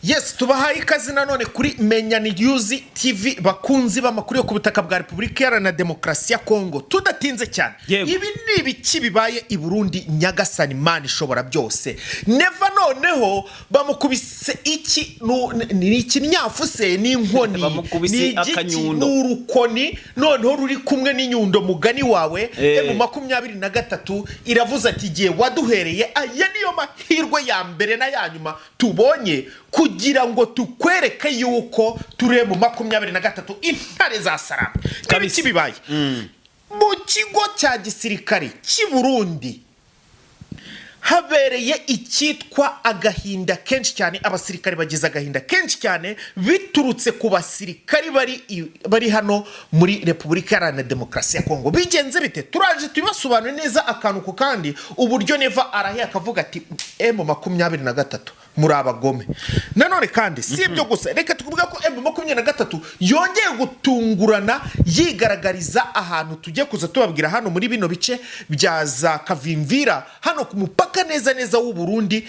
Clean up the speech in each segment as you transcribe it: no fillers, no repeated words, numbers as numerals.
Yes, tubahaye ikaze nanone kuri Menya News TV, bakunzi b'amakuru yo ku butaka bwa Repubulika Iharanira Demokarasi ya Kongo. Tudatinze cyane, ibi ni ibiki bibaye i Burundi? Nyagasani Imana ishobora byose, Neva noneho bamukubise iki? Ni ikinyafu se? Ni inkoni? Bamukubise Ni igiki? akanyundo. Ni urukoni noneho ruri kumwe n'inyundo, mugani wawe. M23 iravuze ati: "Igihe waduhereye, aya niyo mahirwe ya mbere n'aya nyuma tubonye kugira ngo tukwereke yuko turi M23, intare za Sarama." N'ibiki bibaye mu kigo cya gisirikare cy'i Burundi? Habereye icyitwa agahinda kenshi cyane. Abasirikare bagize agahinda kenshi cyane biturutse ku basirikari bari hano muri Repubulika Iharanira Demokarasi ya Kongo. Bigenze bite? Turaje tubibasobanure neza akantu ku kandi, uburyo Neva arahiye akavuga ati: "M23 muri abagome." Nanone kandi si ibyo gusa, reka tuvuge ko M23 yongeye gutungurana yigaragariza ahantu tujye kuza tubabwira hano muri bino bice bya za Kavimvira, hano ku mupaka neza neza w'u Burundi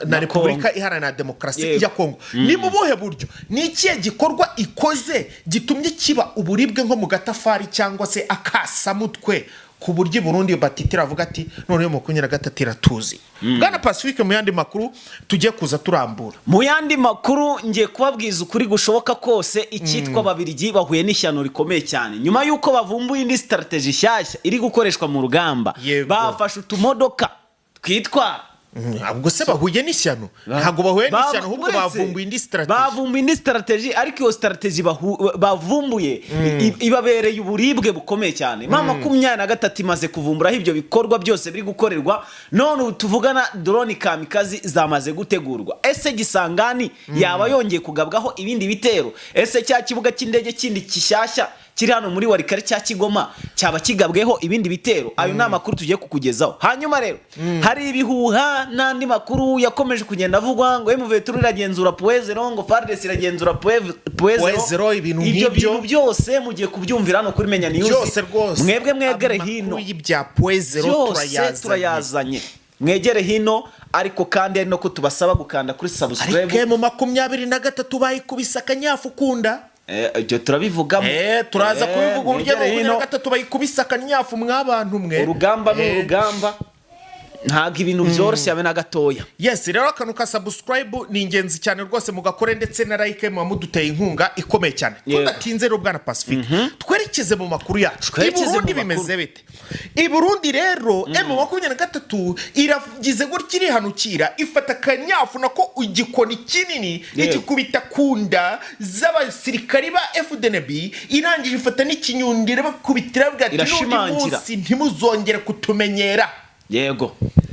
na Repubulika Iharanira Demokarasi ya Kongo. Ni mu buhe buryo? Ni ikihe gikorwa ikoze gitumye kiba uburibwe nko mu gatafari cyangwa se akasamutwe, ku buryo i Burundi batitira avuga ati: "Noneho 23 iratuzi"? Bwana Pacifique, mu yandi makuru tujye kuza turambura. Mu yandi makuru, ngiye kubabwiza ukuri gushoboka kose. Icyitwa Ababirigi bahuye n'ishyano rikomeye cyane nyuma y'uko bavumbuye indi strategy nshyashya iri gukoreshwa mu rugamba. Bafashe utumodoka twitwara. Ubwo se bahuye n'ishyano? Ntabwo bahuye n'ishyano, ahubwo bavumbuye indi strategy. Bavumbuye indi strategy, ariko iyo strategy bavumbuye ibabereye uburibwe bukomeye cyane. M23 imaze kuvumbura aho ibyo bikorwa byose biri gukorerwa. None ubu tuvugana, drone kamikaze zamaze gutegurwa. Ese Gisangani yaba yongeye kugabwaho ibindi bitero? Ese cya kibuga cy'indege kindi kishyashya kiri hano muri Walikale cya Kigoma cyaba kigabweho ibindi bitero? Ayo ni amakuru tugiye kukugezaho. Hanyuma rero hari ibihuha n'andi makuru yakomeje kugenda avugwa ngo M23 iragenzura Point Zéro, ngo FARDC iragenzura Point Point Zéro, ibintu Ibyo nk'ibyo. bintu byose mugiye kubyumvira hano kuri Menya News. Byose rwose. Mwebwe mwegere Amakuru hino. y'ibya Point Zéro Byose turayazanye. Turayazanye, mwegere hino. Ariko kandi ari no ko tubasaba gukanda kuri subscribe. Ariko M23 bayikubise akanyafu kunda. Ibyo turabivugamo. Turaza kubivuga uburyo Mwegere makumyabiri hino. na gatatu bayikubise akanyafu, mw'abantu mwe. Urugamba ni urugamba, ntabwo ibintu byoroshye habe na gatoya. Yes, rero akantu ka subscribe ni ingenzi cyane rwose, mugakore ndetse na like, muba muduteye inkunga ikomeye cyane. Tudatinze rero, bwana Pacifique, twerekeze mu makuru yacu. I Twerekeze mu Burundi makuru. bimeze bite i Burundi rero? M23 iragize gutya irihanukira, ifata akanyafu, nako igikoni kinini, igikubita ku nda z'abasirikari ba FDNB. Irangije ifata n'ikinyundiro bakubitira, bwa ati: "N'undi Irashimangira. munsi ntimuzongere kutumenyera."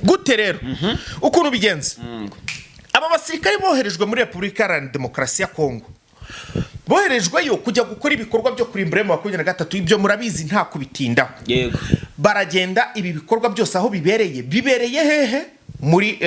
Gute rero ukuntu bigenze? Aba basirikare boherejwe muri Repubulika Iharanira Demokarasi ya Kongo, boherejweyo kujya gukora ibikorwa byo kurimbura M23. Ibyo murabizi, nta kubitindaho. Baragenda. Ibi bikorwa byose aho bibereye, bibereye hehe? Muri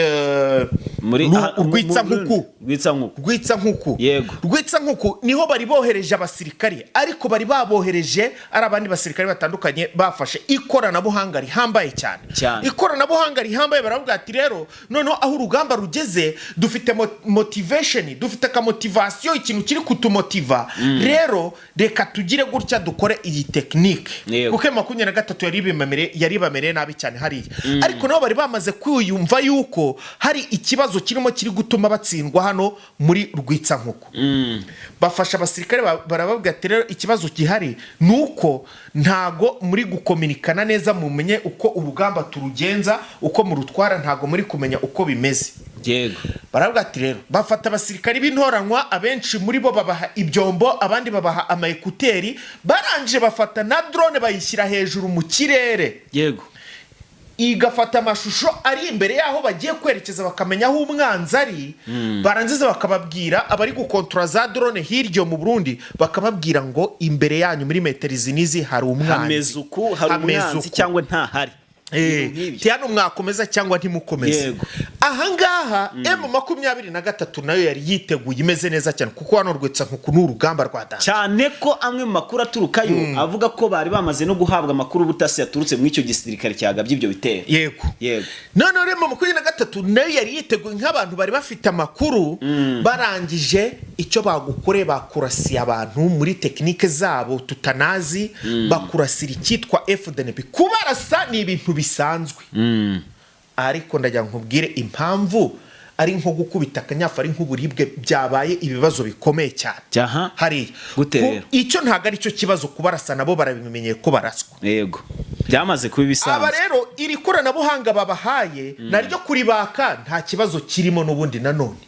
Muri Rwitsankuku. Rwitsankuku. Rwitsankuku. Rwitsankuku niho bari bohereje abasirikari, ariko bari babohereje ari abandi basirikari batandukanye bafashe ikoranabuhanga rihambaye cyane. Ikoranabuhanga rihambaye. Baravuga ati: "Rero noneho aho urugamba rugeze, dufite motivation, dufite akamotivation, ikintu kiri kutumotiva. Rero reka tugire gutya dukore iyi technique." Kuko 23 yari ibamereye nabi cyane hariya, ariko nabo bari bamaze kwiyumva yuko hari ikibazo kirimo kiri gutuma batsindwa hano muri Rwitsankuku. Bafasha abasirikare, barababwira ati: "Rero ikibazo gihari ni uko ntago muri gukominikana neza, mumenye uko urugamba turugenza, uko murutwara, ntago muri kumenya uko bimeze." Baravuga ati rero, bafata abasirikari b'intoranywa, abenshi muri bo babaha ibyombo, abandi babaha ama écouteurs. Barangije bafata na drone bayishyira hejuru mu kirere, igafata amashusho ari imbere y'aho bagiye kwerekeza, bakamenya aho umwanzi ari. Barangiza bakababwira, abari gukontora za drone hirya mu Burundi, bakababwira ngo: "Imbere yanyu muri metero izi n'izi hari umwanzi." Hameze uku, hari Hameze umwanzi uku. cyangwa ntahari. Ibintu nk'ibyo. Ti hano mwakomeza cyangwa ntimukomeze. Ahangaha M23 nayo yari yiteguye, imeze neza cyane, kuko hano Rwetsankuku ni urugamba rwa danger. Cyane ko amwe mu makuru aturukayo avuga ko bari bamaze no guhabwa amakuru ubutasi yaturutse muri icyo gisirikare cyagabye ibyo bitero. Noneho rero M23 nayo yari yiteguye, nk'abantu bari bafite amakuru. Barangije icyo bagukoreye, bakurasiye abantu muri technique zabo tutanazi, bakurasira icyitwa FDNB. Kubarasa ni ibintu bisanzwe, ariko ndagira ngo nkubwire impamvu ari nko gukubita akanyafu, ari nk'uburibwe, byabaye ibibazo bikomeye cyane hariya. Gute rero? Icyo ntabwo ari cyo kibazo, kubarasa nabo barabimenyeye ko baraswa. Yego, byamaze kuba Aba ibisanzwe. rero iri koranabuhanga babahaye naryo kuribaka nta kibazo kirimo, n'ubundi nanone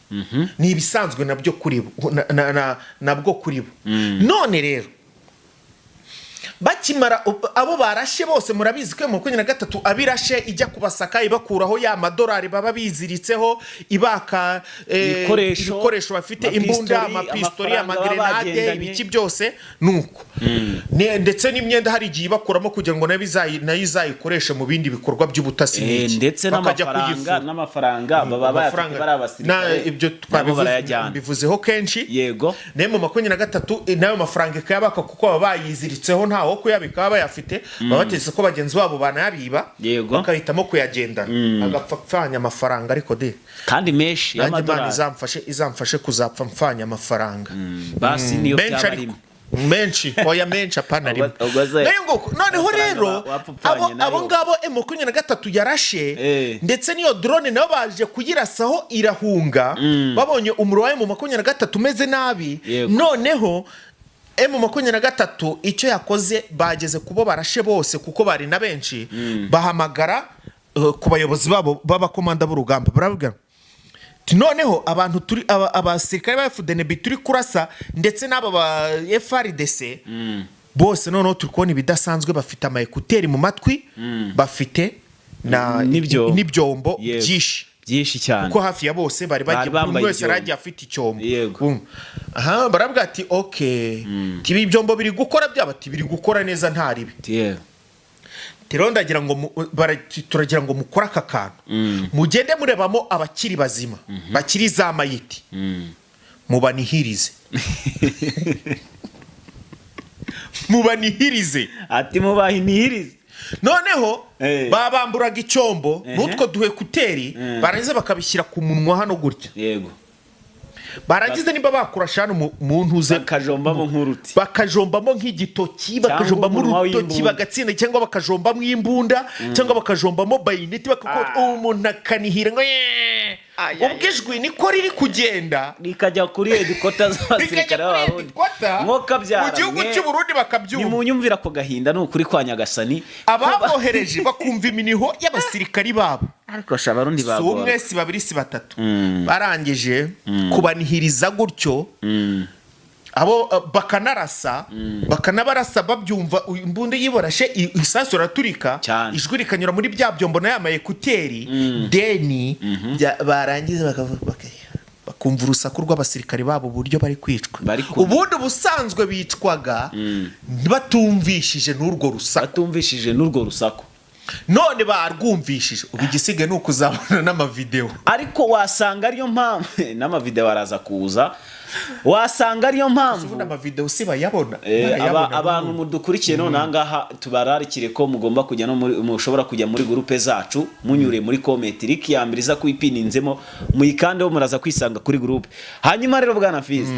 ni ibisanzwe nabyo kuri bo, nabwo kuri bo. None rero bakimara abo barashe bose, murabizi ko 23 abirashe ijya kubasaka, ibakuraho ya madolari baba biziritseho, ibaka Ibikoresho, ibikoresho bafite, imbunda, amapistori, amapistori, amafaranga baba amagrenade, bagendanye. ibiki byose nuko. Ndetse n'imyenda hari igihe ibakuramo kugira ngo nayo izayikoreshe mu bindi bikorwa by'ubutasi n'iki. Ndetse Bakajya n'amafaranga kuyifura. N'amafaranga baba bayafite Amafaranga- bari abasirikare, ibyo nabo twabivuze, barayajyana. Mbivuzeho kenshi. Nayo mu 23 n'ayo mafaranga ikayabaka, kuko baba bayiziritseho, ntawo kuyabika baba bayafite, baba bategetse ko bagenzi babo banayabiba, bakahitamo kuyagendana, agapfa apfanya amafaranga. Ariko de Kandi menshi nanjye Imana y'amadolari. izamfashe kuzapfa mfanya amafaranga. Basi niyo Menshi, byaba ariko rimwe. Menshi, oya, menshi apana rimwe. Ubwo se- Nayo ngo noneho amafaranga rero wapfa upfanye abo nayo. Abo ngabo M23 yarashe, ndetse n'iyo drone nabo baje kuyirasaho irahunga, babonye umuriro wa M23 umeze nabi. Noneho M23 icyo yakoze, bageze kubo barashe bose, kuko bari na benshi, bahamagara ku bayobozi babo b'abakomanda b'urugamba, barababwira ati, noneho abantu turi abasirikare ba FDNB turi kurasa ndetse n'aba ba FARDC bose, noneho turi kubona ibidasanzwe, bafite ama écouteurs mu matwi, bafite na N'ibyombo. N'ibyombo byinshi. Byinshi cyane. Kuko hafi ya bose bari Bari bagiye, buri bambaye wese ibyombo. yari agiye afite icyombo. Aha baravuga ati ok, tibi ibyombo biri gukora, byaba ati biri gukora neza, nta ribi. Rero ndagira ngo turagira ngo mukore aka kantu, mugende murebamo abakiri bazima, bakiri za mayiti, mubanihirize, mubanihirize. Ati mubahinihirize. Noneho babamburaga icyombo n'utwo du écouteurs, barangiza bakabishyira ku munwa hano gutya. Barangiza nimba bakurasha hano mu ntuze, Bakajombamo nk'uruti. Bakajombamo nk'igitoki, bakajombamo umunwa urutoki, w'imbunda. Bagatsinda, cyangwa bakajombamo imbunda, cyangwa bakajombamo bayineti, bakakora umuntu akanihira ngo yeee. Ay, ay, Ubwo ijwi niko riri kugenda, rikajya kuri headquarter z'abasirikare rikajya kuri b'Abarundi. headquarter Mwokabyara mu gihugu mwe. cy'u Burundi, bakabyumva. Nimunyumvira ako gahinda, ni ukuri kwa Nyagasani. Ababohereje bakumva iminiho y'abasirikari babo. Ariko sha, Abarundi Si bagora. umwe, si babiri, si batatu. Barangije kubanihiriza gutyo abo, bakanarasa, bakanabarasa babyumva, imbunda yiborashe, isasu riraturika, ijwi rikanyura muri bya byombo na ya ma écouteurs, deni barangiza bakumva urusaku rw'abasirikari babo, uburyo bari kwicwa. Bari kumva. Ubundi ubusanzwe bicwaga batumvishije n'urwo rusaku. Batumvishije n'urwo rusaku. None barwumvishije, ubu igisigaye ni ukuzabona n'amavidewo. Ariko wasanga ariyo mpamvu n'amavideo araza kuza, wasanga ariyo mpamvu. Ubundi amavidewo si bayabona? Barayabona Abantu n'ubundi. mudukurikiye none aha ngaha, tubararikire ko mugomba kujya no muri, mushobora kujya muri groupe zacu munyuriye muri comment, link ya mbere iza kuyipininzemo, muyikandeho, muraza kwisanga kuri groupe. Hanyuma rero bwana Fizi,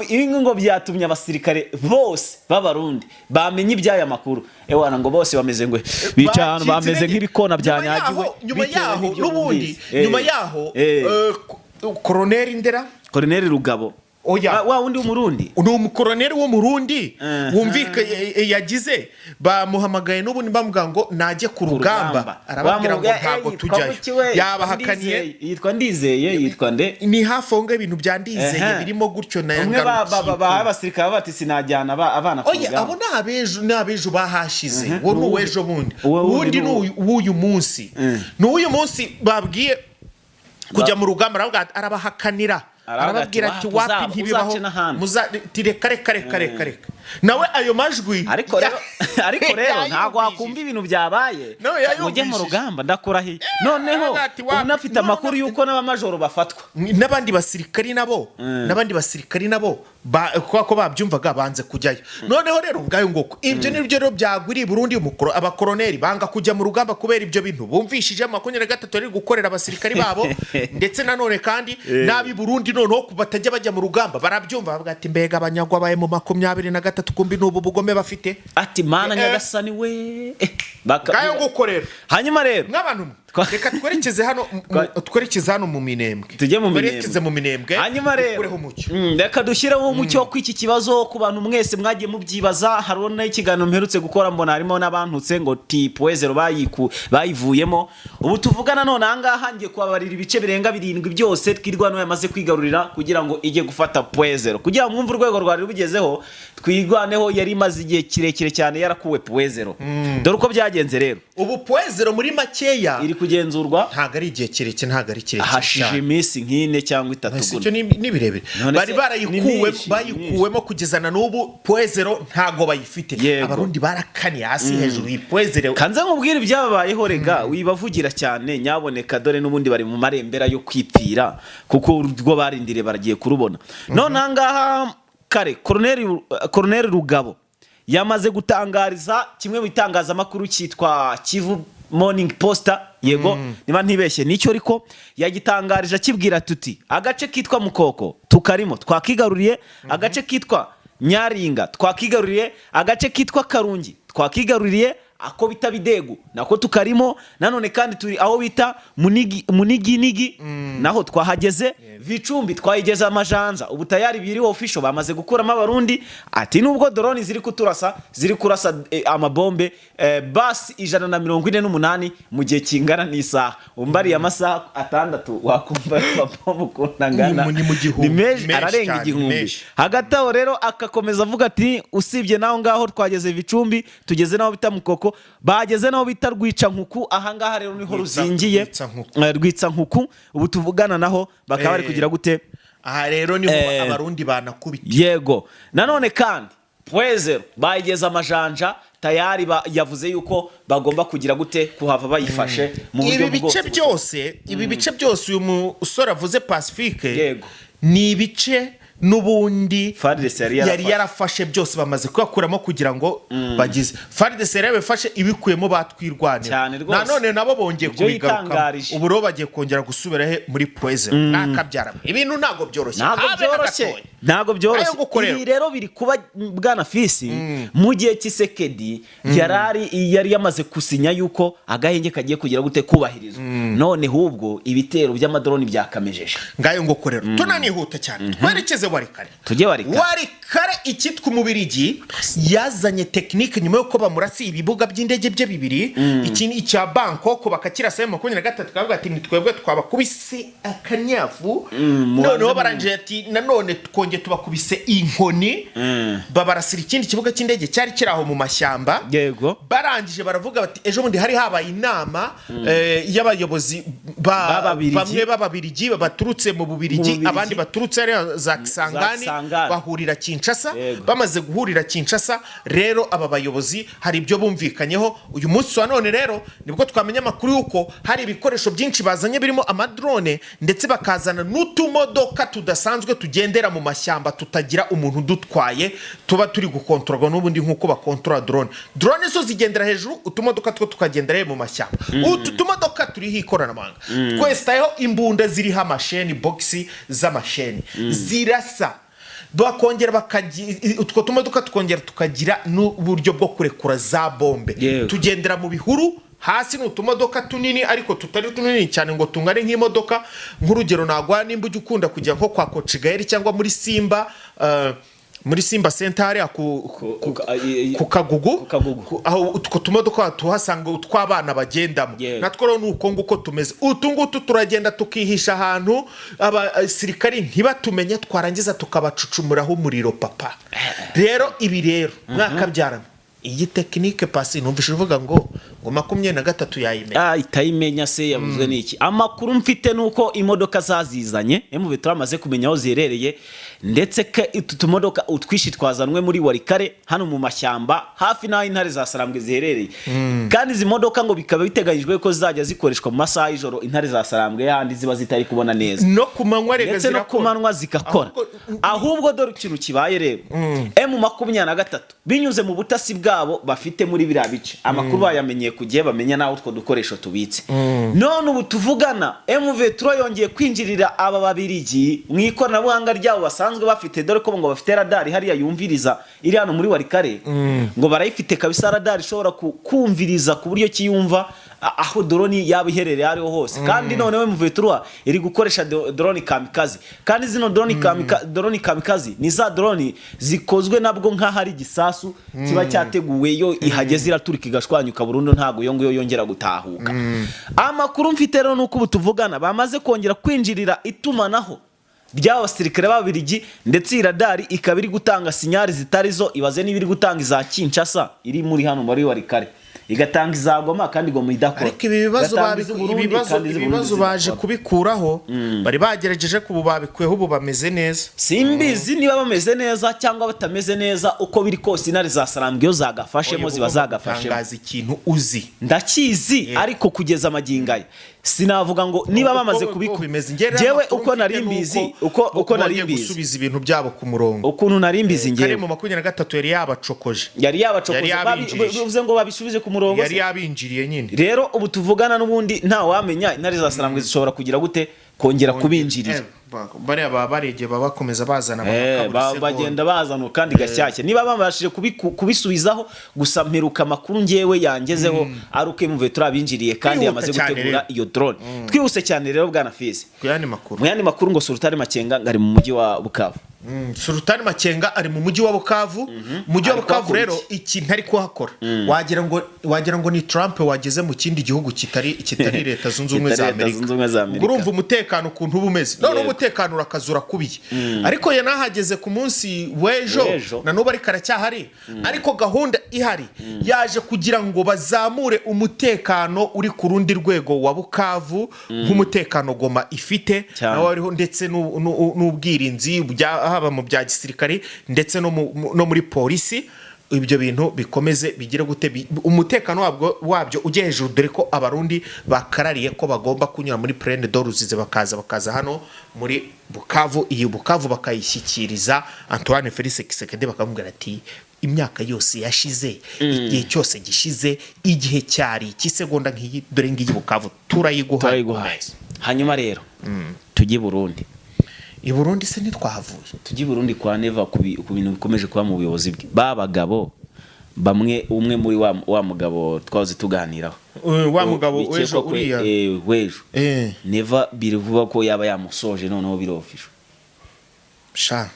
ibi ngo byatumye abasirikare bose b'Abarundi bamenye iby'aya makuru, ewana ngo bose bameze ngo bicaye ahantu Bacitse bameze intege. nk'ibikona Nyuma byanyagiwe nyuma bitewe yaho n'ibyo n'ubundi bumvise. Nyuma yaho koroneri Ndera. Koroneri Rugabo. Oya. Wa wundi w'Umurundi. Ni umukoroneri w'Umurundi wumvika yagize, bamuhamagaye n'ubundi bamubwira ngo najye ku rugamba, arababwira ngo Bamubwira, ntabwo yitwa tujyayo. kuki we? Yabahakaniye. Yitwa Ndizeye, yitwa nde? Ni hafi aho ngaho, ibintu bya Ndizeye birimo gutyo na Umwe Ngarukiye. bahaye abasirikare bati sinajyana abana ku Oya, rugamba. abo ni abejo, ni abejo bahashize. Wo ni uw'ejo bundi. Uwo wundi Uwundi ni ni uw'uyu munsi, ni uw'uyu munsi babwiye kujya mu rugamba, aravuga ati, arabahakanira. Aravuga ati, Arababwira ati "Wapi, wapi, ntibibaho." uzace n'ahandi. Reka, reka, reka, reka, reka. Nawe ayo majwi Ariko rero ntabwo yayumvishije. Wakumva ibintu byabaye No, yayumvishije. mujye mu rugamba, ndakurahiye. Noneho Aravuga ati, "Wapi." unafite No, amakuru no. y'uko n'abamajoro bafatwa. N'abandi basirikari nabo kubera ko babyumvaga banze kujyayo. Noneho rero ngayo nguko, ibyo nibyo rero byagwiriye i Burundi. Umukoro abakoroneri banga kujya mu rugamba kubera ibyo bintu bumvishije 23 ari gukorera abasirikari babo. Ndetse nanone kandi n'ab'i Burundi noneho batajya bajya mu rugamba barabyumva, bavuga ati: "Mbega abanyagwa baye mu 23, kumbi n'ubu bugome bafite." Ati: "Mana nyagasani we." Ngayo nguko rero. Hanyuma rero Nk'abantu mwe, reka twerekeze hano mu Minembwe. Tujye mu Minembwe. Twerekeze mu Minembwe. Hanyuma rero Dukureho umucyo. Reka dushyireho umucyo ku iki kibazo ku bantu mwese mwagiye mubyibaza. Hariho n'ikiganiro mperutse gukora, mbona harimo n'abantutse ngo ti Point Zéro bayivuyemo. Ubu tuvugana none ahangaha ngiye kubabarira ibice birenga birindwi byose Twirwaneho yamaze kwigarurira kugira ngo ijye gufata Point Zéro. Kugira ngo mwumve urwego rwari rubigezeho, Twirwaneho yari imaze igihe kirekire cyane yarakuwe Point Zéro. Dore uko byagenze rero. Ubu Point Zéro muri makeya iri kugenzurwa. Ntabwo ari igihe kirekire, ntabwo ari kirekire Hashije cyane. iminsi nk'ine cyangwa itatu Ese gutyo. icyo ni birebire. None Bari se barayikuwe ni myinshi, bayikuwemo kugeza na n'ubu Point Zéro ntago bayifite. Abarundi barakaniye hasi hejuru iyi Point Zéro. Kanze nkubwire ibyababayeho rega, wibavugira cyane nyaboneka. Dore n'ubundi bari mu marembera yo kwipfira, kuko urwo barindiriye baragiye kurubona. None ahangaha kare Koroneri Rugabo yamaze gutangariza kimwe mu bitangazamakuru cyitwa Kivu Morning Posta, yego niba ntibeshye nicyo, ariko yagitangarije akibwira tuti: "Agace kitwa Mukoko tukarimo, twakigaruriye. Agace kitwa Nyaringa twakigaruriye. Agace kitwa Karungi twakigaruriye. Ako bita Bidegu nako tukarimo. Nanone kandi turi aho bita Munigi, Muniginigi naho twahageze. Vicumbi twayigeze amajanja. Ubu tayari biri official, bamaze gukuramo Abarundi." Ati: "Nubwo drone ziri kuturasa, ziri kurasa amabombe basi 148 mu gihe kingana n'isaha." Umbariye amasaha 6 wakumva ayo mabombe ukuntu angana. Ni mu gihumbi. Ni menshi, Menshi ararenga cyane, igihumbi. Menshi. Hagati aho rero akakomeza avuga ati: "Usibye n'aho ngaho twageze Vicumbi, tugeze n'aho bita Mukoko, bageze n'aho bita Rwicankuku." Ahangaha rero niho ruzingiye. Rwitsankuku. Rwitsankuku ubu tuvugana naho bakaba bari kugira gute? Aha rero niho Abarundi banakubita. Yego, nanone kandi Point Zéro bayigeze amajanja tayari, yavuze yuko bagomba kugira gute? Kuhava bayifashe mu buryo Ibi bice bwose. byose, ibi bice byose uyu musore avuze, Pacifique, ni ibice n'ubundi FARDC yari yari yarafashe. yarafashe. Byose bamaze kuyakuramo kugira ngo bagize FARDC rero yabifashe ibikuyemo batwirwanira. Cyane rwose. Nanone nabo bongeye Ibyo kubigarukamo. yitangarije. Ubu rero bagiye kongera gusubira he? Muri Point Zéro. Mwakabyaramo, ibintu ntabwo byoroshye. Ntabwo Habe na byoroshye, gatoya. ntabwo byoroshye. Ayo nguko rero. Ibi rero biri kuba, bwana Fisi, mu gihe Tshisekedi yari yamaze gusinya yuko agahenge kagiye kugira gute? Kubahirizwa. None hubwo ibitero by'amadroni byakamejeje. Ngayo nguko rero, tunanihuta cyane twerekeze Walikale. Tujye Walikale. Walikale, icyitwa Umubirigi yazanye technique nyuma y'uko bamurasiye ibibuga by'indege bye bibiri, iki ni icya Bangkok bakakirasa 23, kavuga ati: "Ni twebwe twabakubise akanyafu." Noneho barangije ati: "Nanone twongeye tubakubise inkoni." Babarasira ikindi kibuga cy'indege cyari kiri aho mu mashyamba. Barangije baravuga bati ejo bundi hari habaye inama y'abayobozi B'Ababiligi. bamwe b'Ababiligi baturutse mu Bubirigi, Mu Bubirigi. abandi baturutse hariya za Kisangani, Kisangani. bahurira Kinshasa. Yego. Bamaze guhurira Kinshasa rero, aba bayobozi hari ibyo bumvikanyeho. Uyu munsi wa none rero nibwo twamenya amakuru y'uko hari ibikoresho byinshi bazanye birimo amadrone, ndetse bakazana n'utumodoka tudasanzwe tugendera mu mashyamba tutagira umuntu udutwaye, tuba turi gukontororwa n'ubundi nk'uko bakontorora drone. Drone zo zigendera hejuru, utumodoka two tukagendera mu mashyamba. Utu tumodoka turiho ikoranabuhanga, twesitayeho imbunda ziriho amasheni, bogisi z'amasheni zirasa, bakongera utwo tumodoka tukongera tukagira n'uburyo bwo kurekura za bombe. Tugendera mu bihuru hasi. Ni utumodoka tunini ariko tutari tunini cyane ngo tungane nk'imodoka. Nk'urugero nagwa, nimba ujya ukunda kujya nko kwa Kocigayeri cyangwa muri Simba, muri Simba Center hariya ku Kagugu, Ku Kagugu. Aho utwo tumodoka tuhasanga utw'abana bagendamo. Natwo rero ni uko nguko tumeze. Utu ngutu turagenda tukihisha ahantu abasirikari ntibatumenye, twarangiza tukabacucumuraho umuriro papa. Rero ibi rero mwakabyarana. Iyi technique pasi numvise uvuga ngo 23 yayimenya. Ah, itayimenya se yabuzwe n'iki? Amakuru mfite nuko imodoka zazizanye M23 amaze kumenya aho ziherereye, ndetse ke utu tumodoka utwishi twazanwe muri Walikale hano mu mashyamba hafi n'aho intare za Sarambwe ziherereye. Kandi izi modoka ngo bikaba biteganyijwe ko zizajya zikoreshwa mu masaha y'ijoro, intare za Sarambwe yandi ziba zitari kubona neza. No ku manywa rega Ndetse no ku zirakora. manywa zigakora. Ahubwo dore ikintu kibaye rero: M23 binyuze mu butasi bwabo bafite muri biriya bice, amakuru bayamenyeye ku gihe, bamenya n'aho utwo dukoresho tubitse. None ubu tuvugana M23 yongeye kwinjirira aba Babirigi mu ikoranabuhanga ryabo basanzwe bafite, dore ko ngo bafite radari hariya yumviriza iri hano muri Walikale. Ngo barayifite kabisa, radari ishobora kumviriza ku buryo kiyumva aho drone yaba iherereye ariho hose. Kandi noneho M23 iri gukoresha drone kamikaze. Kandi zino drone kamikaze ni za drone zikozwe nabwo nk'aho ari igisasu kiba cyateguwe, iyo ihageze iraturika igashwanyuka burundu, ntabwo iyo ngiyo yongera gutahuka. Amakuru mfite rero nuko ubu tuvugana bamaze kongera kwinjirira itumanaho ry'aba basirikare b'Ababiligi, ndetse iyi radari ikaba iri gutanga signal zitari zo. Ibaze niba iri gutanga iza Kinshasa iri muri hano muri Walikale, igatanga iza Goma kandi Goma idakora, Ariko ibi bibazo igatanga iz'Uburundi kandi iz'Uburundi ibibazo baje zidakora. kubikuraho. Bari bagerageje kubu babikuyeho, ubu bameze neza. Simbizi niba bameze neza cyangwa batameze neza. Uko biri kose intare za Sarambwe iyo zagafashemo Oya, ziba ugomba zagafashemo. gutangaza ikintu uzi. Ndakizi, ariko kugeza amagingo aya sinavuga ngo niba bamaze Uko kubikora. bimeze. Njye rero Njyewe amakuru uko mfite nari ni mbizi, uko uko nari bongeye mbizi, gusubiza ibintu byabo ku murongo. ukuntu nari mbizi Kare njyewe, mu 23 yari yabacokoje. Yari yabacokoje. Yari yabinjirije. Bivuze ngo babisubize ku murongo Yari se? yabinjiriye nyine. Rero ubu tuvugana n'ubundi ntawamenya, intare za Sarambwe zishobora kugira gute, kongera kubinjirira. Bariya baba baregeye, baba bakomeza bazana buri segonda. Bagenda bazana kandi gashyashya niba babashije kubisubizaho. Gusa mperuka amakuru ngewe yangezeho ari uko M23 abinjiriye kandi Kwihuta yamaze cyane gutegura rero. iyo drone. Twihuse cyane rero, bwana Fizi. Ku yandi makuru. Mu yandi makuru ngo Sultani Makenga ngo ari mu mujyi wa Bukavu. Sultani Makenga ari mu mujyi wa Bukavu. Mujyi wa Ari Bukavu kuhakora rero, iki? ikintu ari kuhakora wagira ngo ni Trump wageze mu kindi gihugu kitari Leta Zunze Ubumwe za Kitari Leta Amerika. Zunze Ubumwe za Amerika. Urumva umutekano ukuntu uba umeze none, umutekano urakaza urakubiye, ariko yanahageze ku munsi w'ejo. W'ejo. Na n'ubu ariko aracyahari. Ariko gahunda ihari, yaje kugira ngo bazamure umutekano uri ku rundi rwego wa Bukavu, nk'umutekano Goma ifite Cyane. nawe ariho, ndetse n'ubwirinzi haba mu bya gisirikare ndetse no muri polisi. Ibyo bintu bikomeze bigire gute, umutekano wabyo ujye hejuru, dore ko Abarundi bakarariye ko bagomba kunyura muri Plaine de Ruzizi bakaza hano muri Bukavu. Iyi Bukavu bakayishyikiriza Antoine Felix Tshisekedi, bakamubwira ati: "Imyaka yose yashize, igihe cyose gishize, igihe cyari icy'isegonda nk'iyi, dore ngiyi Bukavu turayiguhaye." Turayiguhaye. Hanyuma rero tujye i Burundi. I Burundi se ntitwahavuye? Tujye i Burundi kwa Neva ku bintu bikomeje kuba mu buyobozi bwe. Ba bagabo bamwe, umwe muri wa mugabo twahoze tuganiraho, Wa mugabo Bikekwa w'ejo ko- uriya. W'ejo. Neva biri vuba ko yaba yamusoje, noneho biri official. Sha,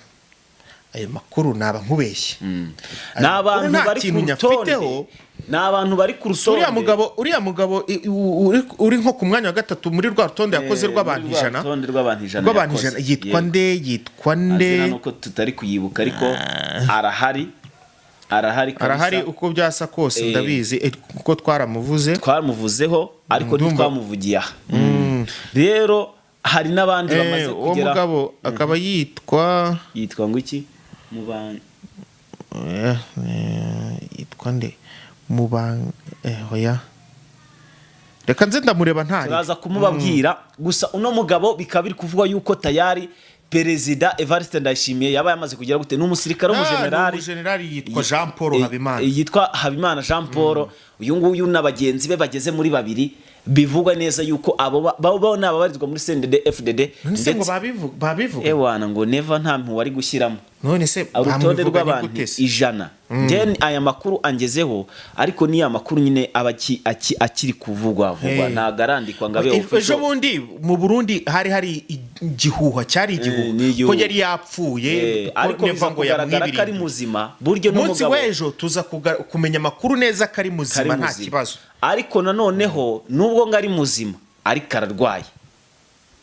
ayo makuru naba nkubeshye. Ni abantu nta bari ku kintu rutonde. nyafiteho. Ni abantu bari ku rutonde. Uriya mugabo uri nko ku mwanya wa gatatu muri rwa rutonde yakoze rw'abantu Muri rwa 100. rutonde rw'abantu 100 Rw'abantu yakoze. 100. Yitwa Yego. nde? Yitwa nde? Azina nuko tutari kuyibuka, ariko arahari, arahari kabisa. Arahari uko byasa kose. Ndabizi, kuko twaramuvuze. Twamuvuzeho ariko Ndumva. ntitwamuvugiye aha. Rero hari n'abandi bamaze Uwo kugera. mugabo akaba yitwa Yitwa ngo iki mu bantu? Yitwa nde? Oya, reka nze ndamureba ntari. Turaza kumubabwira. Gusa uno mugabo bikaba biri kuvugwa yuko tayari Perezida Evariste Ndayishimiye yaba yamaze kugera gute, ni umusirikare Ah, ni w'umujenerali. umujenerali yitwa Jean Paul Habimana. Yitwa Habimana Jean Paul. Uyu nguyu na bagenzi be bageze muri babiri, bivugwa neza yuko abo bo ni ababarizwa muri CNDD FDD. None se ngo babivuga? Ewana, ngo Neva nta muntu wari gushyiramo None se urutonde bamubivuga ni rw'abantu gute se? 100. Njye aya makuru angezeho, ariko niyo amakuru nyine aba akiri kuvugwa vugwa, ntabwo arandikwa ngo abe Ejo official. bundi mu Burundi hari igihuha, cyari igihuha Ni igihuha. ko yari yapfuye, ko Ariko Neva biza ngo kugaragara ko ari yamwibirinduye. muzima buryo Umunsi n'umugabo w'ejo tuza kumenya amakuru neza ko ari muzima, kari nta muzima. kibazo. Ariko nanoneho nubwo ngo ari muzima, ariko ararwaye.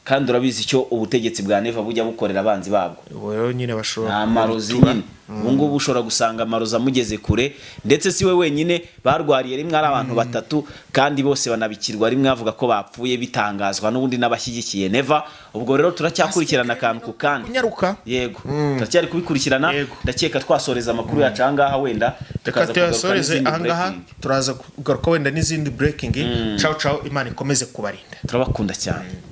Kandi urabizi icyo ubutegetsi bwa Neva bujya bukorera abanzi babwo. Ubu rero nyine bashobora Nta marozi kubitura. nyine. Ubu ngubu ushobora gusanga amarozi amugeze kure. Ndetse si we wenyine, barwariye rimwe ari abantu batatu, kandi bose banabikirwa rimwe, bavuga ko bapfuye, bitangazwa n'ubundi n'abashyigikiye Neva. Ubwo rero turacyakurikirana akantu ku kandi. Kunyaruka. Yego, turacyari kubikurikirana. Ndakeka twasoreza amakuru yacu ahangaha wenda, Reka tukaza kugaruka tuyasoreze n'izindi ahangaha. breaking. Turaza kugaruka wenda n'izindi breaking. Ciao ciao, Imana ikomeze kubarinda. Turabakunda cyane.